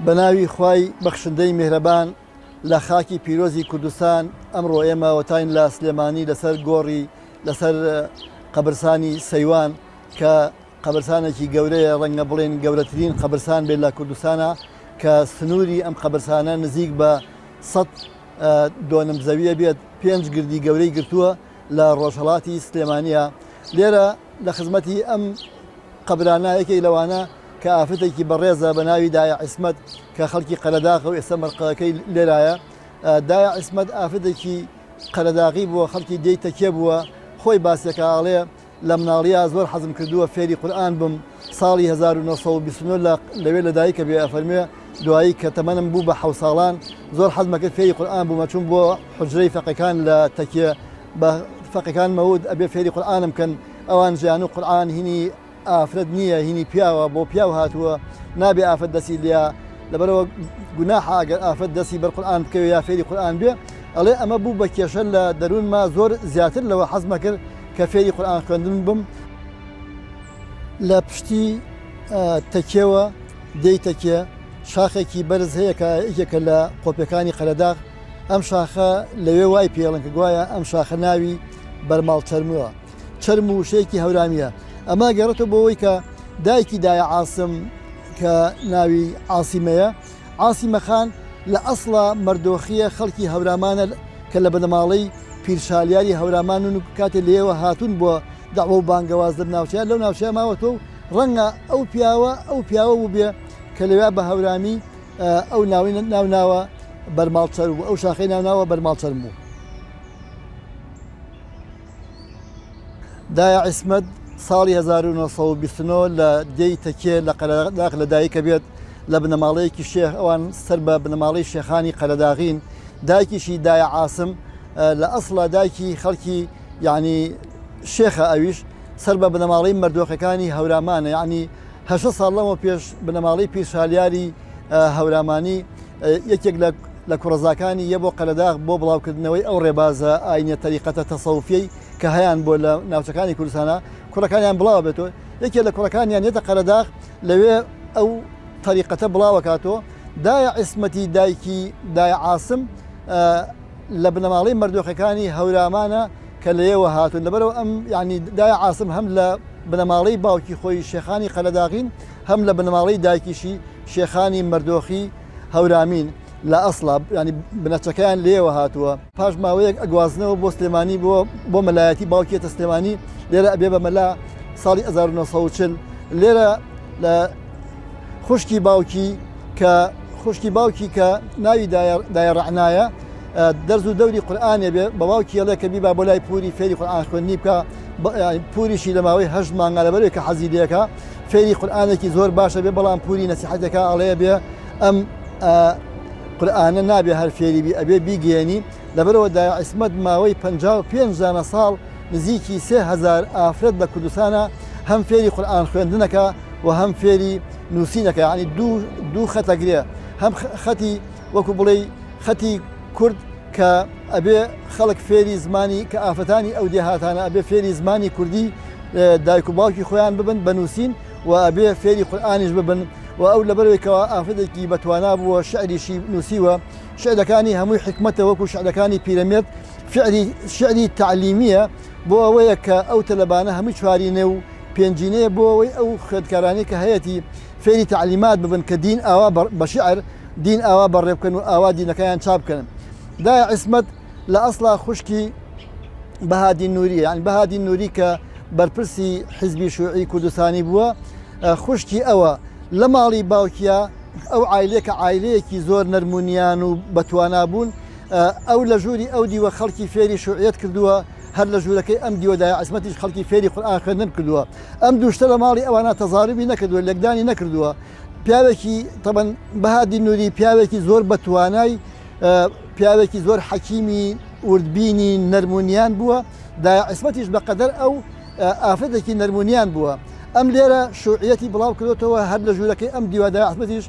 بەناوی خوای بەخشندەی میهرەبان لە خاکی پیرۆزی کوردستان ئەمڕۆ ئێمە وەتاین لە سلێمانی لەسەر گۆڕی لەسەر قەبرسانی سەیوان کە قەبرسانێکی گەورەیە ڕەنگە بڵێن گەورەترین قەبرسان بێت لە کوردستانە کە سنووری ئەم قەبرسانە نزیک بە 100 دۆنم زەویە بێت پێنج گردی گەورەی گرتووە لە ڕۆژهەڵاتی سلێمانیە لێرە لە خزمەتی ئەم قەبرانە یەکێک لەوانە کە ئافرەتێکی بەڕێزە بە ناوی دایە عیسمەت کە خەڵکی قەرەداغە و ئێستا مەرقەکەی لێرایە. دایە عیسمەت ئافرەتێکی قەرەداغی بووە، خەڵکی دێی تەکیە بووە، خۆی باسێکا ئەڵێ لە مناڵیا زۆر حەزم کردووە فێری قورئان بم، ساڵی 1929 لە لەوێ لەدایکە بێ ئەفەرموێ دوایی کە تەمەنم بوو بە حەو ساڵان زۆر حەزمەکرد فێری قورئان بووم ئەچووم بۆ حوجرەی فەقێکان لە تەکیە بە فەقێکانمە وت ئەبێ فێری قورئانم کەن ئەوان ژیان و قورئان هینی ئافرەت نییە هینی پیاوە بۆ پیاو هاتووە نابێ ئافرەت دەسی لیا لەبەرەوە گوناحە ئەگەر ئافرەت دەسی بەر قورئان بکەوێ یا فێری قورئان بێ ئەڵێ ئەمە بوو بە کێشە لە دەروونما زۆر زیاتر لەوە حەزمە کرد کە فێری قورئان خوێندن بم لە پشتی تەکێوە دێی تەکێ شاخێکی بەرز هەیە کە یەکێکە لە قۆپەکانی قەرەداغ ئەم شاخە لەوێ وای پێڵن کە گوایە ئەم شاخە ناوی بەرماڵ چەرمووە چەرم و وشەیەکی هەورامییە. ئەمە گەڕێتەوە بۆ ئەوەی کە دایکی دایە عاسم کە ناوی عاسیمەیە، عاسیمە خان لە ئەسڵا مەردۆخییە خەڵکی هەورامانە کە لە بنەماڵەی پیرشالیاری هەورامانن و کاتێ لێیەوە هاتوون بۆ دەعوە و بانگەواز لەم ناوچەیە لەو ناوچەیە ماوەتەوە و ڕەنگە ئەو پیاوە ئەو پیاوە بووبێ کە لەویا بە هەورامی ئەو ناوەی ناو ناوە بەرماڵ چەرم و ئەو شاخەی ناو ناوە بەرماڵ چەرم بوو. دایە عیسمەت ساڵی 1929 لە دێی تەکێ لە قەرەداغ لە دایکە بێت لە بنەماڵەیەکی شێخ ئەوان سەر بە بنەماڵەی شێخانی قەرەداغین دایکیشی دایە عاسم لە ئەسڵا دایکی خەڵکی یعنی شێخە ئەویش سەر بە بنەماڵەی مەردۆخەکانی هەورامانە یعنی هەشە ساڵ لەمە پێش بنەماڵەی پیرشالیاری هەورامانی یەکێک لە لە کوڕەزاکانی یە بۆ قەرەداغ بۆ بڵاوکردنەوەی ئەو ڕێبازە ئاینیە تەریقەتە تەسەوفیەی کە هەیان بۆ لە ناوچەکانی کوردستانە کوڕەکانیان بڵاوە بێتەوە یەکێ لە کوڕەکانیان یەتە قەرەداغ لەوێ ئەو تەریقەتە بڵاوەکاتەوە دایە عیسمەتی دایکی دایە عاسم لە بنەماڵەی مەردۆخەکانی هەورامانە کە لەیەوە هاتوون لەبەرەوە ئەم یعنی دایە عاسم هەم لە بنەماڵەی باوکی خۆی شێخانی قەرەداغین هەم لە بنەماڵەی دایکیشی شێخانی مەردۆخی هەورامین لە ئەسڵا یانی بنەچەکەیان لێیەوە هاتووە. پاش ماوەیەک ئەگوازنەوە بۆ سلێمانی بۆ بۆ مەلایەتی باوکی یەتە سلێمانی لێرە ئەبێ بە مەلا ساڵی 1940 لێرە لە خوشکی باوکی کە خوشکی باوکی کە ناوی دایە ڕەعنایە دەرز و دەوری قورئانێ بێ بە باوکی ئەڵێ کە بیبا بۆ لای پوری فێری قورئان خوێندنی بکە پوریشی لە ماوەی هەشت مانگا لەبەرەوەی کە حەزی لێکە فێری قورئانێکی زۆر باشە بێ بەڵام پوری نەسیحەتێکا ئەڵێ بێ ئەم قورئانە نابێ هەر فێری بی ئەبێ بیگەیەنی لەبەرەوە دایە عیسمەت ماوەی 55 دانە ساڵ نزیکی 3000 ئافرەت لە کوردستانە هەم فێری قورئان خوێندنەکە و هەم فێری نووسینەکە یعنی دوو دوو خەتەگرێ هەم خەتی وەکو بڵێی خەتی کورد کە ئەبێ خەڵک فێری زمانی کە ئافرەتانی ئەو دێهاتانە ئەبێ فێری زمانی کوردی دایک و باوکی خۆیان ببن بە نووسین و ئەبێ فێری قورئانیش ببن و ئەو لەبەرەوەی کەوا ئافرەتێکی بەتوانا بووە شعریشی نووسیوە شعرەکانی هەمووی حکمەتە وەکو شعرەکانی پیرەمێرد فعری شعری تعلیمیە بۆ ئەوەیە کە ئەو تەلەبانە هەمووی چوارینە و پێنجینەیە بۆ ئەوەی ئەو خوێندکارانی کە هەیەتی فێری تعلیمات ببن کە دین ئاوا بە شعر دین ئاوا بەڕێ بکەن و ئاوا دینەکەیان چاپ بکەن. دایە عیسمەت لە ئەسڵا خوشکی بەهادین نووریە، یانی بەهادین نووری کە بەرپرسی حیزبی شوعی کوردستانی بووە، خوشکی ئەوە. لە ماڵی باوکیا ئەو عایلەیە کە عایلەیەکی زۆر نەرم و نیان و بەتوانا بوون، ئەو لە ژووری ئەو دیوە خەڵکی فێری شوعیەت کردووە، هەر لە ژوورەکەی ئەم دیوە دایە عیسمەتیش خەڵکی فێری قورئان خوێندن کردووە. ئەم دوو شتە لە ماڵی ئەوانە تەزاروبی نەکردووە، لێکدانی نەکردووە. پیاوێکی تەبەن بەهادین نوری پیاوێکی زۆر بەتوانای پیاوێکی زۆر حەکیمی وردبینی نەرمونیان بووە دایە عیسمەتیش بەقەدەر ئەو ئافرەتێکی نەرمونیان بووە ئەم لێرە شوعیەتی بڵاو کردوتەوە هەر لە ژوورەکەی ئەم دیوە دایە عیسمەتیش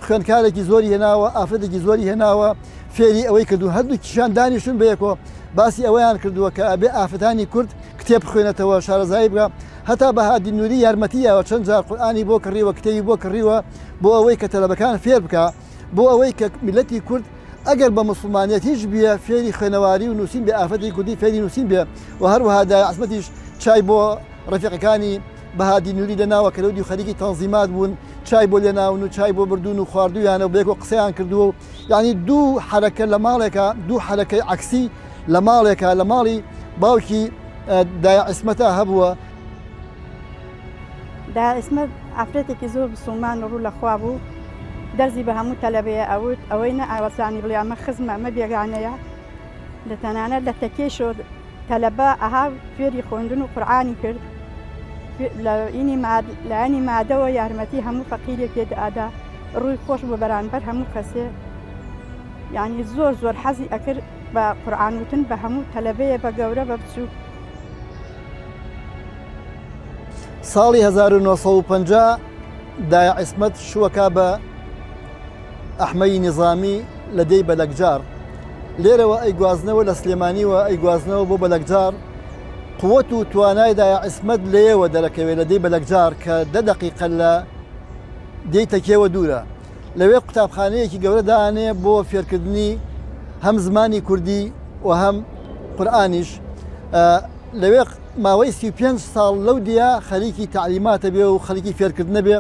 خوێندکارێکی زۆری هێناوە ئافرەتێکی زۆری هێناوە فێری ئەوەی کردو هەردوو کیشان دانیشتون بەیەکۆ باسی ئەوەیان کردووە کە ئەبێ ئافرەتانی کورد. کتێب بخوێنێتەوە شارەزایی بکا هەتا بەهادین نوری یارمەتی یاوە چەند جار قورئانی بۆ کڕیوە کتێبی بۆ کڕیوە بۆ ئەوەی کە تەلەبەکان فێر بکا بۆ ئەوەی کە میلەتی کورد ئەگەر بە موسڵمانیەتیش بیە فێری خوێنەواری و نووسین بێ ئافرەتی کوردی فێری نووسین بێ و هەروەها دایە عیسمەتیش چای بۆ ڕەفیقەکانی بەهادی نوری لێناوە کە لەو دیو خەریکی تەنزیمات بوون چای بۆ لێناون و چای بۆ بردوون و خواردوویانە و بەیەکەوە قسەیان کردووە و یعنی دوو حەرەکە لە ماڵێکا دوو حەرەکەی عەکسی لە ماڵێکا لە ماڵی باوکی دایە عیسمەتا هەبووە. دایە عیسمەت ئافرەتێکی زۆر بسوڵمان و ڕوو لە خوا بوو، دەرزی بە هەموو تەلەبەیە ئەوت، ئەوەی نە ئاوەزانی بڵێ ئەمە خزمە ئەمە بێگانەیە، لە تەنانەت لە تەکیەیشەوە تەلەبە ئەها فێری خۆندن و قورعانی کرد، لە ئینی ماد لایەنی مادەوە یارمەتی هەموو فەقیرێکێ دەئادا، ڕووی خۆش بوو بەرانبەر هەموو کەسێ، یانی زۆر زۆر حەزی ئەکرد بە قورعان وتن بە هەموو تەلەبەیە بە گەورە بە بچووک. ساڵی 1950 دایە عیسمەت شووەکا بە ئەحمەی نیزامی لە دێی بەلەکجار لێرەوە ئەیگوازنەوە لە سلێمانیوە ئەیگوازنەوە بۆ بەلەکجار قوت و توانای دایە عیسمەت لێیەوە دەرەکەوێت لە دێی بەلەکجار کە دە دەقیقە لە دێی تەکێوە دوورە لەوێ قوتابخانەیەکی گەورە دانێ بۆ فێرکردنی هەم زمانی کوردی و هەم قورئانیش لەوێ ماوەی 35 ساڵ لەو دیا خەریکی تعلیماتە بێ و خەریکی فێرکردنە بێ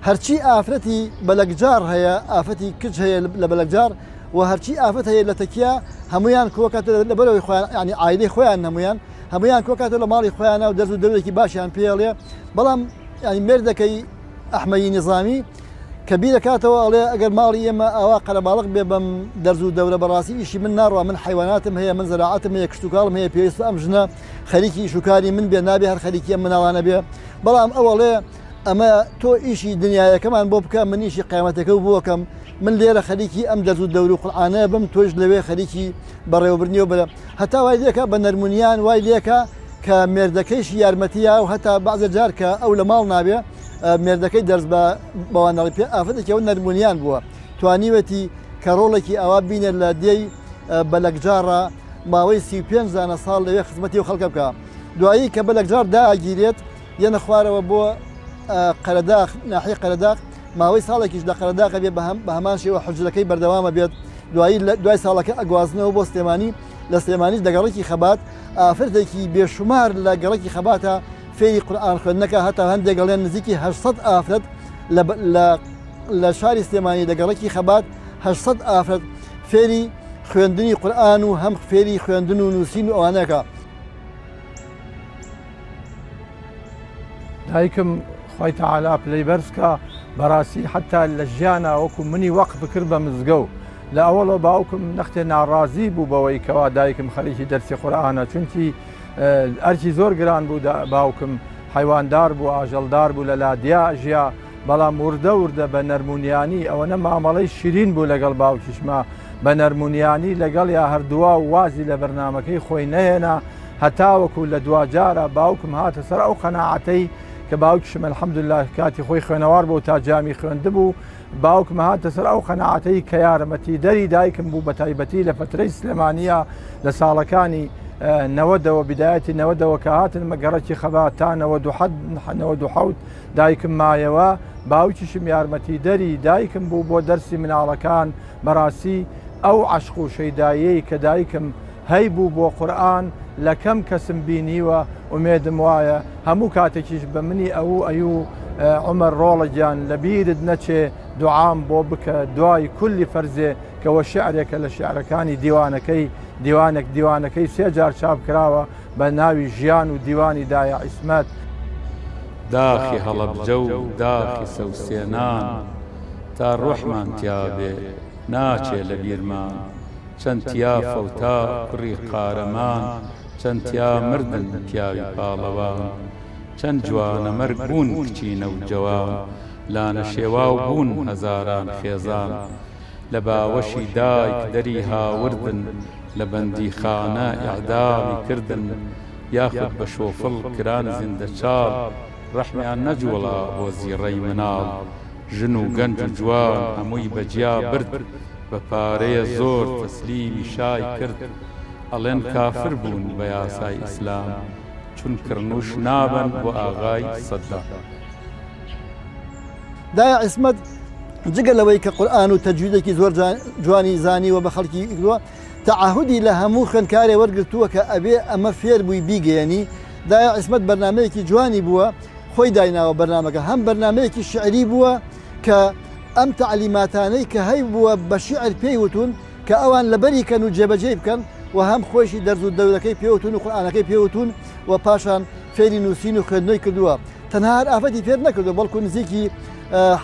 هەرچی ئافرەتی بەلەکجار هەیە ئافەتی کچ هەیە لە بەلەکجار و هەرچی ئافەت هەیە لە تەکیە هەمویان کۆکات لەبەرەوەی خۆیان ینی عایلەی خۆیان هەمویان هەمویان کۆکاتەوە لە ماڵی خۆیانە و دەرز و دەورێکی باشیان پێڵێ بەڵام ینی مێردەکەی ئەحمەدی نیزامی کە بیرەکاتەوە ئەڵێ ئەگەر ماڵی ئێمە ئاوا قەرەباڵغ بێ بەم دەرز و دەورە بەڕاستی ئیشی من ناڕوا من حیواناتم هەیە من زەراعەتم هەیە کشتوکاڵم هەیە پێویستە ئەم ژنە خەریکی ئیش و کاری من بێ نابێ هەر خەریکی ئەم مناڵانە بێ بەڵام ئەو ئەڵێ ئەمە تۆ ئیشی دنیایەکەمان بۆ بکە من ئیشی قیامەتەکە و بۆکەم من لێرە خەریکی ئەم دەرز و دەور و قورعانە بم تۆش لەوێ خەریکی بەڕێوەبردنی و بەرە هەتا وای لێکە بە نەرمونیان وای لێکە کە مێردەکەیشی یارمەتییا و هەتا بەعزە جار کە ئەو لە ماڵ نابێ مێردەکەی دەرس بە بەوان دەڵێ پێ ئافرەتێکی ئەو نەرمونیان بووە توانیوێتی کە ڕۆڵێکی ئاوا بینێت لە دێی بەلەکجاڕا ماوەی 35 زانە ساڵ لەوێ خزمەتی و خەڵکە بکە دوایی کە بەلەکجار داگیرێت یەنە خوارەوە بۆ قەرەداخ ناحیە قەرەداخ ماوەی ساڵێکیش لە قەرەداخە بێ بە هەمان شێوە حجرەکەی بەردەوامە بێت دوایی دوای ساڵەکە ئەگوازنەوە بۆ سلێمانی لە سلێمانیش لە گەڕەکی خەبات ئافرەتێکی بێشومار لە گەڕەکی خەباتە فێری قورئان خوێندنەکە هەتا هەندێک ئەڵێن نزیکی 800 ئافرەت لە شاری سلێمانی لە گەڕەکی خەبات 800 ئافرەت فێری خوێندنی قورئان و هەم فێری خوێندن و نووسین و ئەوانەکە. دایکم خوای تەعالا پلەی بەرز کا بەڕاستی حەتا لە ژیانا وەکو منی وەقف کرد بە مزگەو لە ئەوەڵەوە باوکم نەختێ ناڕازی بوو بەوەی کەوا دایکم خەریکی دەرسی قورئانە چونکی ئەرکی زۆر گران بوو باوکم حیواندار بوو ئاژەڵدار بوو لە لادیا ژیا بەڵام وردە وردە بە نەرمونیانی ئەوەنە مامەڵەی شیرین بوو لەگەڵ باوکیشما بە نەرمونیانی لەگەڵ یا هەردووا و وازی لە بەرنمەکەی خۆی نەهێنا هەتاوەکو لە دواجارا باوکم هاتە سەر ئەو قەناعەتەی کە باوکیشم الحمدللە کاتی خۆی خوێنەوار بوو تا جامی خوێندبوو باوکم هاتە سەر ئەو قەناعەتەی کە یارمەتیدەری دایکم بوو بە تایبەتی لە فەترەی سلێمانیە لە ساڵەکانی نەوەدەوە بدایەتی نەوەدەوە کە هاتن مەگەڕەکی خەبات تا 1970 دایکم مایەوە باوکیشم یارمەتیدەری دایکم بوو بۆ دەرسی مناڵەکان بەڕاستی ئەو عەشق و شەیداییەی کە دایکم هەیبوو بۆ قورئان لە کەم کەسم بینیوە ئومێدم وایە هەموو کاتێکیش بە منی ئەوو ئەیوو عومەر ڕۆڵە گیان لە بیرت نەچێ دوعام بۆ بکە دوای کولی فەرزێ کە وە شیعرێکە لە شیعرەکانی دیوانەکەی دیوانێک دیوانەکەی سێ جار چاپ کراوە بە ناوی ژیان و دیوانی دایە عیسمەت. داخی هەڵەبجە و داخی سەوسێنان تا ڕۆحمان تیابێ ناچێ لە بیرمان. چەند تیا فەوتا کوڕی قارەمان چەند تیا مردن پیاوی پاڵەوان چەند جوانەمەرگ بوون کچی نەوجەوان لانە شێواو بوون هەزاران خێزان لە باوەشی دایک دەری هاوردن لە بەندیخانە ئیعدامی کردن یاخود بە شۆفڵ کران زیندەچاڵ ڕەحمیان نەجوڵا بۆ زیڕەی مناڵ ژن و گەنج و جوان هەمووی بە جیا برد بە پارەیە زۆر تەسلیمی شای کرد ئەڵێن کافر بوون بە یاسای ئیسلام. چون کڕنووش نابەن بۆ ئاغای سەدام. دایە عیسمەت جگە لەوەی کە قورئان و تەجویدێکی زۆر جوانی زانیوە بە خەڵکی کردووە تەعەهودی لە هەموو خوێندکارێ وەرگرتووە کە ئەبێ ئەمە فێر بووی بیگەیەنی دایە عیسمەت بەرنمەیەکی جوانی بووە خۆی دایناوە بەرنمەکە هەم بەرنمەیەکی شعری بووە کە ئەم تەعلیماتانەی کە هەی بووە بە شیعر پێی وتون کە ئەوان لەبەری کەن و جێبەجێی بکەن و هەم خۆیشی دەرز و دەورەکەی پێوتون و قورئانەکەی پێوتون و پاشان فێری نووسین و خوێندنەوەی کردووە تەنها هەر ئافرەتی فێر نەکردووە بەڵکو نزیکی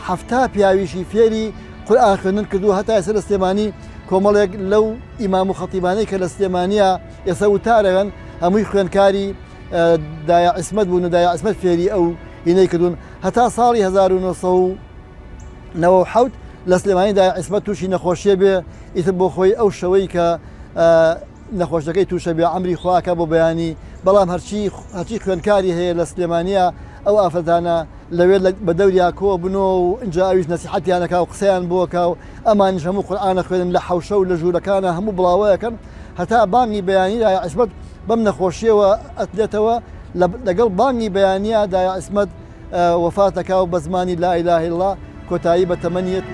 حەفتا پیاویشی فێری قورئان خوێندن کردووە هەتا ئێستا لە سلێمانی کۆمەڵێک لەو ئیمام و خەتیبانەی کە لە سلێمانیا ئێستا وتارەوەن هەمووی خوێندکاری دایە عیسمەت بوون و دایە عیسمەت فێری ئەو هینەی کردوون هەتا ساڵی 1997 لە سلێمانی دایە عیسمەت تووشی نەخۆشیە بێ ئیتر بۆ خۆی ئەو شەوەی کە نەخۆشەکەی تووشە بێ عەمری خواکە بۆ بەیانی بەڵام هەرچی هەرچی خوێندکاری هەیە لە سلێمانیا ئەو ئافرەتانە لەوێ بە دەوریا کۆ بنەوە و ئینجا ئەویش نەسیحەتیانەکا و قسەیان بۆکا و ئەمانیش هەموو قورئانە خوێنن لە حەوشە و لە ژوورەکانە هەموو بڵاوەیەکەن هەتا بانگی بەیانی دایە عیسمەت بەم نەخۆشیەوە ئەتلێتەوە لەگەڵ بانگی بەیانیا دایە عیسمەت وەفاتەکا و بە زمانی لا اله الا الله کۆتایی بە تەمەنیەت.